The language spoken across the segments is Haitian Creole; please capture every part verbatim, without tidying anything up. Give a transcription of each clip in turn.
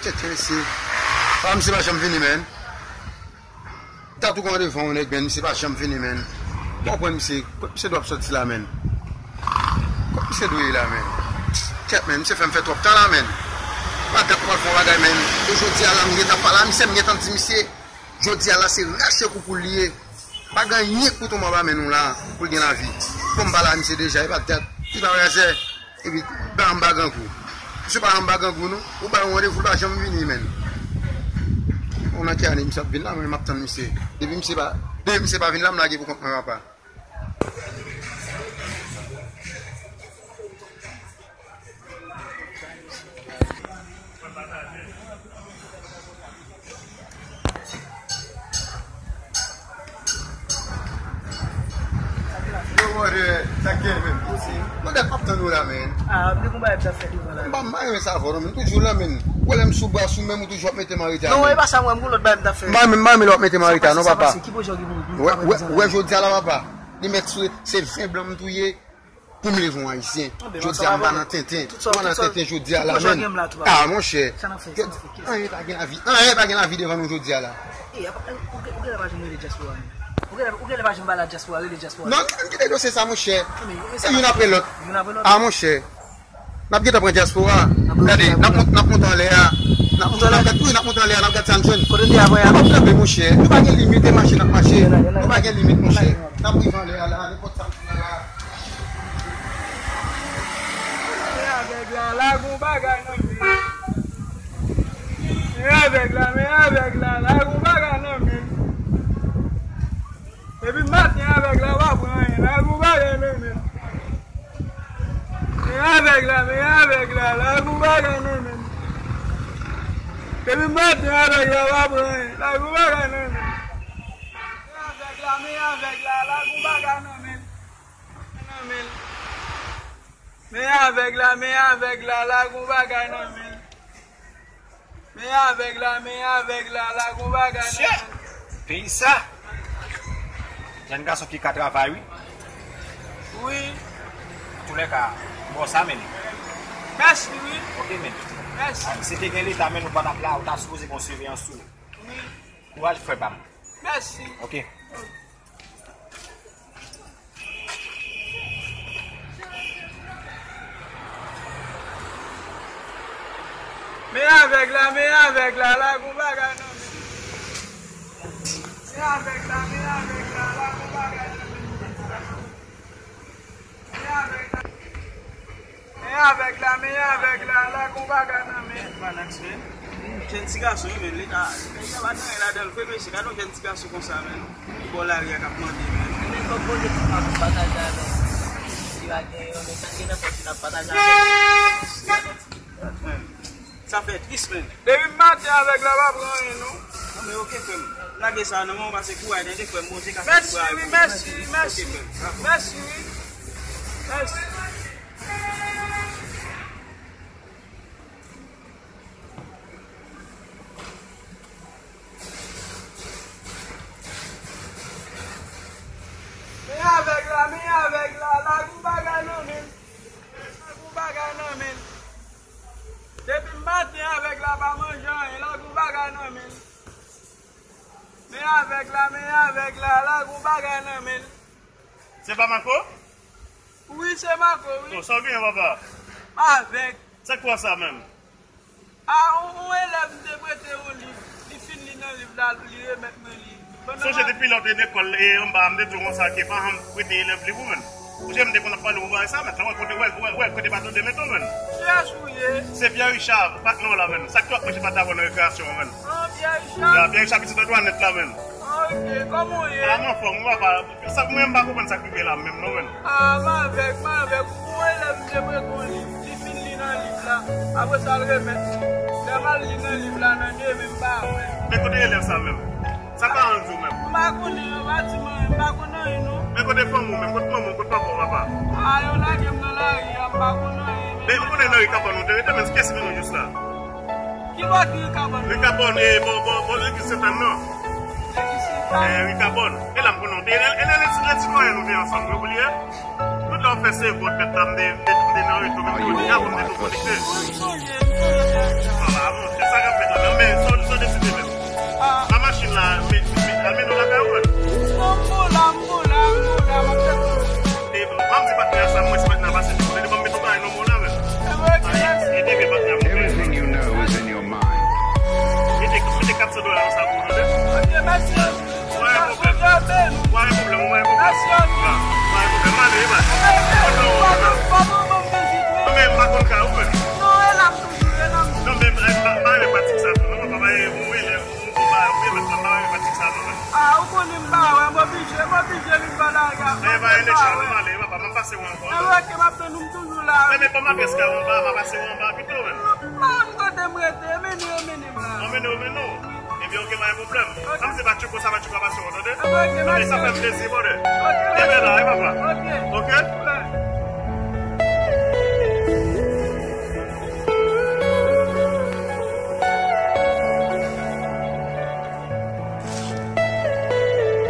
Tchèt, tchèt, mesye. Ah, misye pa janm vini, menn. Dat ou konn devan yon nèg, menn, misye pa janm vini, menn. Konprann misye, kot misye dwe ap sòti la, menn. Kot misye dwe ye la, menn. Tchèt, menn, misye fè m fè twòp tan la, menn. Pa dat m ap fè yon bagay, menn. E jodi a la, m gentan pale a misye, m gentan di misye, jodi a la, se rache kou pou l ye. Pa gen anyen k pou tonbe anba men nou la, pou l gen lavi. Bon, m pale a misye deja, e pa dat. Li pa wè zè. Epi, ba anba grangou. Misye pa anba grangou, non. Ou ba yon randevou, l pa janm vini, menn. Bon, nan ki ane misye ap vin la, mwen, m ap tann misye. Depi misye pa, depi misye pa vin la, m lage pou kont mwen, papa. Yo, brother, sa k gen, menn? Brother, m ap tann ou la, menn. Ah, m te gon bagay m t ap fè devan la. M pa, m pa renmen sa avè w, non, menn. M toujou la, menn. Ou wè lè m sou bra sou menm, ou toujou ap mete m an reta, menn. Non, e pa sa, mwen, m gon lòt bagay m t ap fè. M pa renmen, m pa renmen lè w ap mete m an reta, non, papa. Sa pase, sa pase. Ki pwojè w gen pou nou? Wè, wè, wè, jodi a la, papa. Li mèt sou, se ven blan m touye. Pou m leve yon Ayisyen. Jodi a m pa nan tenten. M pa nan tenten jodi a la, menn. Ah, monchè. Anyen pa gen lavi. Anyen pa gen lavi devan nou jodi a la. E, apa, ou gen, ou genlè pa janm rele dyaspora, menn. Ou genlè, ou genlè pa janm pale a dyaspora, rele dyaspora. Non, ann kite dosye sa, monchè. Se youn apre lòt. Youn apre lòt. Ah, monchè. N ap gentan pran dyaspora. Gade, n ap mont-, n ap monte anlè a. N ap, n ap gad, wi, n ap monte anlè a, n ap gad sa n jwenn. Kote n te apre a? N ap kanpe, monchè. Nou pa gen limit, e mache n ap mache. Nou pa gen limit, monchè. N ap rive anlè a la, nenpòt sa n fè la. Men avèg la, la gon bagay nan men. Men avèg la, men avèg la, la gon bagay nan men. Depi maten avèg la pa pran anyen, la gon bagay nan men. Men avèg la, men avèg la, la gon bagay nan men. Depi maten avèg la pa pran anyen, la gon bagay nan men. Men avèg la, men avèg la, la gon bagay nan men. Nan men. Men avèg la, men avèg la, la gon bagay nan men. Men avèg la, men avèg la, la gon bagay nan men. Peyi sa. Jèn gason ki ka travay, wi. Wi. Antoulèka, bon sa, men. Mèsi, wi. Ok, men. Mèsi. Si te gen Leta, men, ou pa t ap la, ou ta sipoze gen siveyans sou ou. Wi. Kouraj, frè pa m. Mèsi. Ok. Men avèg la, men avèg la, la gon bagay nan men. Men avèg la, men avèg la, la gon bagay nan men. Men avèg la. Men avèg la, men avèg la, la gon bagay nan men. Balans, men. Jèn ti gason, wi, men, Leta, peyi a pa gen anyen ladan l vre, mesye. Gade yon jèn ti gason konsa, men. Li bò lari a k ap mande, men. Men fòk Bondye di m ap pataje avè w. Li pa gen yon, men sa k gen nan pòch li n ap pataje avè w. Men, sa fè tris, men. Depi maten avèg la pa pran anyen, non. Non, men ok, frè m. Lage sa, non, men w pase kouraj, tande, frè m, Bondye ka fè kouraj. Mèsi, wi, mèsi, mèsi. Ok, frè m. Mèsi, wi. Mèsi. Men avèg la, men avèg la, la gon bagay nan men l. La gon bagay nan men l. Depi maten avèg la pa manje anyen, la gon bagay nan men l. Men avèg la, men avèg la, la gon bagay nan men l. Se pa Mako? Wi, se Mako, wi. O, sa w genyen, papa? M avèg. Se kwa sa menm? A, on, on elèv m te prete yon liv. Li fin li nan liv la, li remèt mwen li. Sonje depi lè w te lekòl, e, anba a, m te di w konsa ke pa janm prete elèv liv ou menm. Ou se m te konn ap pale w bagay sa, men lè w wè kote, wè, wè, wè kote bato de mete w, menn. Kiyès ou ye? Se Pierre Richard, patnè w la, menn. Sa k tou ap manje pata bò nan rekreyasyon an, menn. Ah, Pierre Richard? Ya, Pierre Richard, pitit Antwanèt la, menn. Ah, ok. Kòman w ye? Ah, m anfòm, wi, papa. Sa, mwen, m pa konprann sa k rive la menm, non, menn. Ah, m avèg, m avèg. Ou elèv m te prete yon liv. Li fin li nan liv la. Apre sa, l remèt mwen. Lè m al li nan liv la, nan demen, m pa wè. Men kote elèv sa menm? Sa paran l di w menm? M pa konnen, yo pa di m anyen, m pa konn anyen non. Men kote fanmi w menm? Kot manman w, kot papa w, papa? A, yo lage m nan lari a, m pa konn anyen. Men ou konnen nan ri Kabòn ou te rete, men kiyès ki mennen w jis la? Ki bò ki ri Kabòn? Ri Kabòn, e, bò, bò, bò legliz Sentàn nan. Legliz Sentàn? E, ri Kabòn. E la m konnen w te, e, e, e, lè ti, lè ti kòyè nou te ansanm, ou bliye? Tout lè w fè se vòt mèt la, m te, m te, m te nan reto, m te di, a, m te tou konekte. Wi, m sonje, m sonje. A, a, monchè, sa k ap Men, sa w, sa w deside menm? Ah. A machin la, men, men, al mennen w lakay ou, menm. Non, m bon la, m bon la, m bon la, m ap tann ou. E, m ap di patnè a sa, mwen, si patnè a pase, li ban m meton bagay non, m bon la, menm. E, ok, mèsi. Ede, men patnè a monte. Everything you know is in your mind. Mete, mete kat san dola nan sa pou ou, tande? Ok, mèsi. Pa gen pwoblèm. Pa gen pwoblèm, pa gen pwoblèm. Mèsi anpil. Pa gen pwoblèm, m ale, bye. Non, men m pa konn kay ou, menm. Non, e la m toujou, e la m toujou. Non, men m pa, pa renmen pratik sa tou, non, papa, e, ou, e, lè, ou, ou, pa, ou, e, m pa renmen pratik sa tou, menm. Ah, ou konnen m pa wè, m oblije, m oblije vin pale avèk ou. Men pa gen nèg sa, non, m ale, papa, m ap pase wè ankò. E, ok, m ap tann ou, m toujou la. Men, men, ban m adrès kay ou anba, m ap pase wè anba pito, menm. M pa konn kote m rete, mennen yo, mennen m la. An mennen yo, mennen w. Ebyen, ok, pa gen pwoblèm. Ok. Sa m se Patchouko, sa Patchouko ap pase w, tande? Ok, mèsi. Sa fè m plezi, brother. Ok, mèsi. Demen la, wi, papa. Ok. Ok? Bye.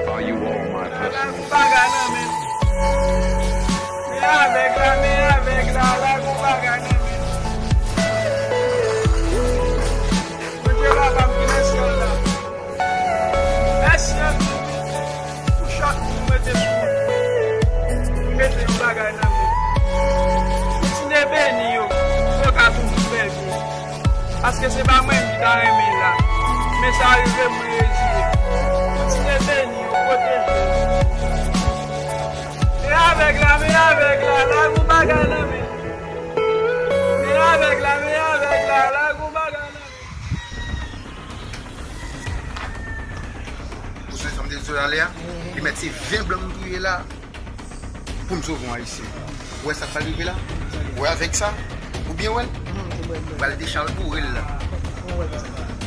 Are you all my personal? Bagay nan men. Men avèg la, men avèg la, la gon bagay nan men. Bondye papa m ki nan syèl la. Mèsi anpil pou chak moun ou mete sou mwen. Ou mete yon bagay nan men. Kontinye beni yo pou yo ka toujou fè byen. Paske se pa mwen menm ki ta renmen la. Men sa rive mwen reziye. Kontinye beni yo, pwoteje yo. Men avèg la, men avèg la, la gon bagay nan men. Men avèg la, men avèg la, la gon bagay nan men. Ou sonje sa m te di w talè a? Li mèt se ven blan m touye la pou m sove yon Ayisyen. Ou wè sa k pral rive la? Ou wè avèg sa? Ou byen wè l? Ou pral dechalboure l la.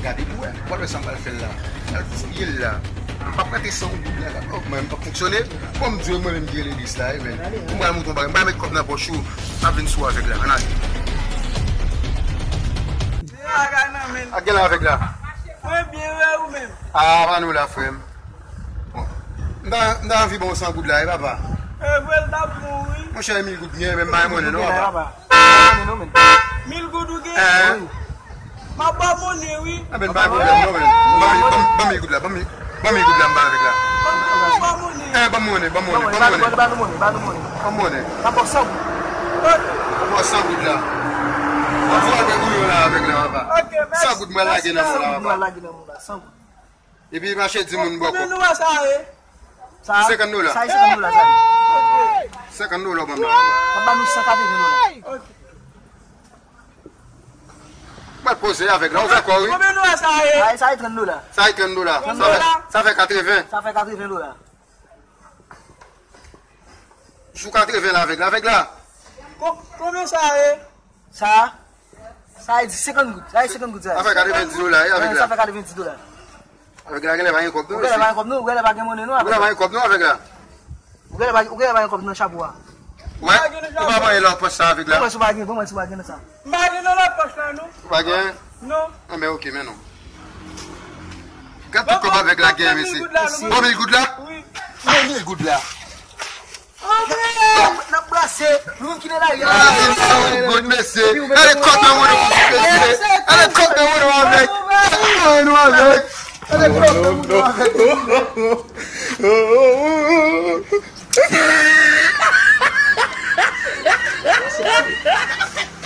Gade pou wè. Ou pral wè sa m pral fè l la. Pral fouye l la. M p ap rantre san yon goud nan kòb mwen, m p ap fonksyone. Kòm Dye mwen menm ki rele legliz la, amen. M pral montre yon bagay. M pral met kòb nan pòch ou. M ap vin sou avèg la. Ann ale. Ak gen la avèg la. Mwen byen, wè ou menm. A, pa nou la, frè m. Bon. M ta, m ta anvi ba w san goud la, wi, papa. E vre, l t ap bon, wi. Monchè, mil goud m gen, men m pa gen monnen non, papa. Mil goud ou gen? Wi. M ap ba w monnen, wi. Enben, pa gen pwoblèm non, men. Ban m, ban m, ban m mil goud la, ban m, ban m mil goud la, m ba avèk la. Ban m monnen. E, ban m monnen, ban m monnen, ban m monnen. Ban nou monnen, ban nou monnen. Ban m monnen. N ap ba w san goud. Ok. N ap ba w san goud la. N ap ba w bouyon la avèk la, papa. Ok, mèsi. San goud mwen lage nan men w la, papa. Mèsi, mwen lage nan men w la, san goud. Epi mache di moun bò kòb. Konbyen nou wè sa ye? Sa? Senkant dola. Sa ye senkant dola, sa ye. Ok. Senkant dola, ban m la. Papa, nou san katreven dola. Ok. Mwen poze avèk la, ou dakò, wi. Konbyen nou wè sa ye? Sa ye, sa ye trant dola. Sa ye trant dola. Trant dola. Sa fè, sa fè katreven. Sa fè katreven dola. Sou katreven la avèk la, avèk la. Ko-, konbyen sa ye? Sa, sa ye senkant goud. Sa ye senkant goud, sa ye. Sa fè katrevendis dola, wi, avèk la. Sa fè katrevendis dola. Avèk la, genlè pa gen kòb, non, mesye. Ou genlè pa gen kòb, non. Ou genlè pa gen monnen, non, avèk la. Ou genlè pa gen kòb, non, avèk la. Ou genlè pa, ou genlè pa gen kòb nan chapo a. Wè, ou pa pran lòt pòch sa avèk la. Bon, mwen, si w pa gen, bon, mwen, si w pa gen nan sa. M pa gen nan lòt pòch la, non. Ou pa gen? Non. Anben, ok, men non. Gad tout kòb avèg la gen, mesye. Bon, mil goud la? Wi. Bon, mil goud la. N ap brase, nou menm ki nan lari a. Mil goud, mesye. Gade kòb nan mouda, mesye. Gade kòb nan mouda avèg. Gade kòb nan mouda avèg. Gade kòb nan mouda avèg.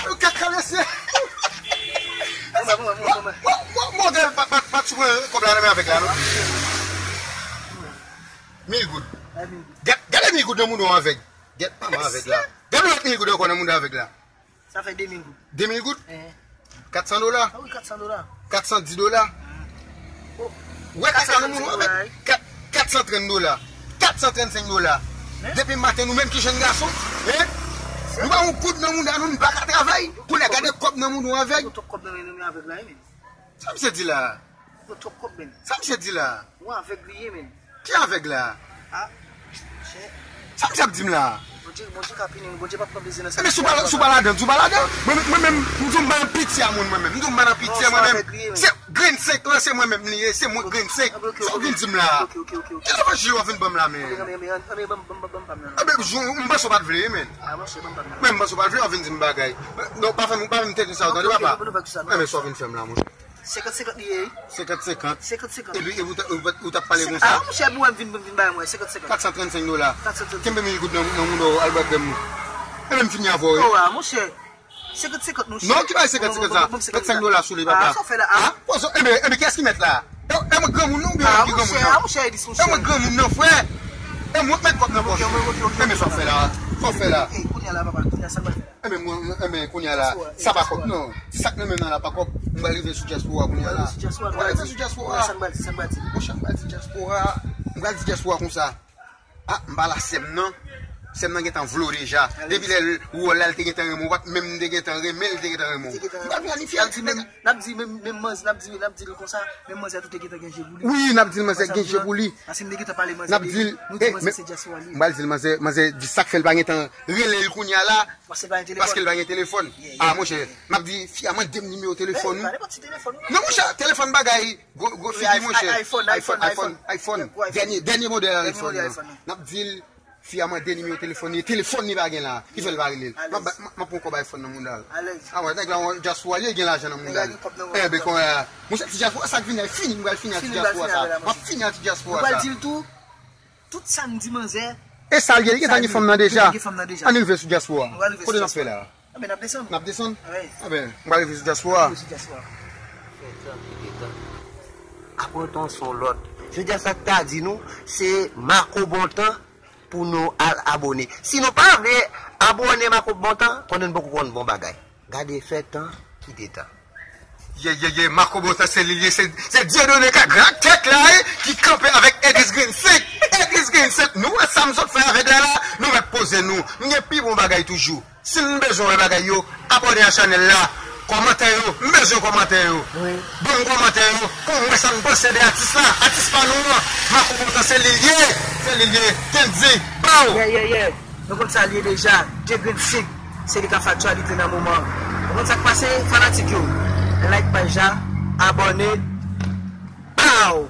Ou ka kalese. Mwen, mwen, mwen, mwen. Mwen, mwen, mwen, gade, pa, pa, pa sou mwen, kòb la nan men avèg la, non. Mil goud. Gade, gade mil goud nan mouda avèg. Gade pa mwen avèg la. Gade lòt mil goud ankò nan mouda avèg la. Sa fè de mil goud. De mil goud? Eh. Kat san dola? Ah wi, kat san dola. Kat san dis dola? Oh. Wè, kat san trant dola, kat, kat san trant dola. Kat san trannsenk dola. Depi maten, nou menm ki jèn gason, hein? Nou pa yon goud nan mouda nou, nou pa ka travay. Kounye a gade kòb nan mouda w avèg. Yo tou kòb nan men nou, men avèg la, wi, men. Sa misye di la? Yo twòp kòb, men. Sa misye di la? Ou avèg li ye, men. Ki avèg la? Ah, monchè. Sa misye ap di m la? Bondye, Bondye ka pini nou. Bondye p ap pran plezi nan sa. Ebyen, si w pa, si w pa ladan, si w pa ladan. Mwen, mwen menm, m di w m pa nan pitye a moun, mwen menm. M di w m pa nan pitye, mwen menm. Se grenn senk lan, se mwen menm li ye, se mwen grenn senk. Sa w vin di m la? Ki levanjil w ap vin ban m la, men? Ebyen, m panse w pa t vle, men. Mwen, m panse w pa t vle, w ap vin di m bagay. Non, pa fè m, pa fè m tèt sa, w tande, papa? Ebyen, sa w vin fè m la, monchè. Senkant senkant li ye, wi. Senkant senkant. Senkant senkant. Epi ou t ap pale konsa? Ah, monchè, bou m vin, vin bay mwen senkant senkant. Kat san trannsenk dola. Kenbe mil goud nan mouda w, al bwè krèm ou. E menm fini avè w. Oh, ah, monchè. Senkant senkant, monchè. Non, ki bay senkant senkant sa? Vennsenk dola sou li, papa. Ah, sa w fè la? Ah, pozo, e men, e men, kiyès ki mèt la? E mwen granmoun nan oubyen ki granmoun nan? Ah, monchè, Edis, monchè. E mwen granmoun nan, frè. E mwen k mèt kòb nan pòch. E men, sa w fè la? Sa w fè la? Kounye a la, papa, kounye a, sa l pral fè la? Enben, mwen, enben, kounye a la, sa pa kòb non. Ti sak nan men m nan la pa kòb. M pral rive sou dyaspora kounye a la. M pral rive sou dyaspora. Sa m pral di, sa m pral di. Monchè, m pral di dyaspora. M pral di dyaspora konsa. Ah, m pa la sè m nan. Sè m nan gentan vle w deja. Depi lè l wè w la, l te gentan renmen w, pa t menm m te gentan renmen l, l te gentan renmen w. M pral planifye. N ap di menm, n ap di menm, menm manz, n ap di, n ap di l konsa, menm manzè tou te gentan gen je pou li. Wi, n ap di l manzè gen je pou li. Paske m te gentan pale manzè deja. Nou di manzè se dyaspora li ye. M pral di l manzè, manzè di sa k fè l pa gentan rele l kounye a la. Paske l pa gen telefòn. Paske l pa gen telefòn. Ah, monchè, m ap di fi a mande m nimewo telefòn ou. Non, monchè, telefòn bagay gwo, gwo figi, monchè. iPhone, iPhone, iPhone. Dènye, dènye modèl iPhone nan. N ap di l fi a mande nimewo telefòn li, telefòn li pa gen la. Ki fè l pa rele l? M ap pran kòb iPhone nan mouda l. Ah wè, nèg la yon dyaspora li, li gen lajan nan mouda l. Enben, kounye a, monchè, ti dyaspora sa k vini a fini, m pral fini ak ti dyaspora sa. M ap fini ak ti dyaspora sa. Nou pral di l tou. Tout sa n di manzè. E sa l ye, li gentan gen fanm nan deja. Li gentan gen fanm nan deja. Ann rive sou dyaspora. Kote n ap fè la? Enben, n ap desann. N ap desann? Wi. Enben, m pral rive sou dyaspora. Rive sou dyaspora. Fè tan, kite tan. Apre tan se yon lòt. Jodi a sa k ta di nou, se Marco Bontan pou nou al abòne. Si nou pa vle abòne Marco Bontan, konnen n poko konn bon bagay. Gade fè tan, kite tan. Ye, ye, ye, Marco Bontan se li l ye, se, se Dieudonné ka grak tèt la, e, ki kanpe avèk Edis Green Sink. Edis Green Sink, nou wè sa m sot fè avèk la la, nou mèt poze nou. M gen pi bon bagay toujou. Si n bezwen wè bagay yo, abòne a chanèl la. Kòmantè yo, m bezwen kòmantè yo. Ban m kòmantè yo, pou m wè sa n panse de atis la, atis pa nou an. Marco Bontan se li l ye, se li l ye. Kendy, ba w! Yeah, yeah, yeah. Nou konn sa l ye deja, de grenn sik, se li k ap fè aktyalite nan moman. Nou konn sa k pase, fanatik yo? Like paj la, abòne, pow!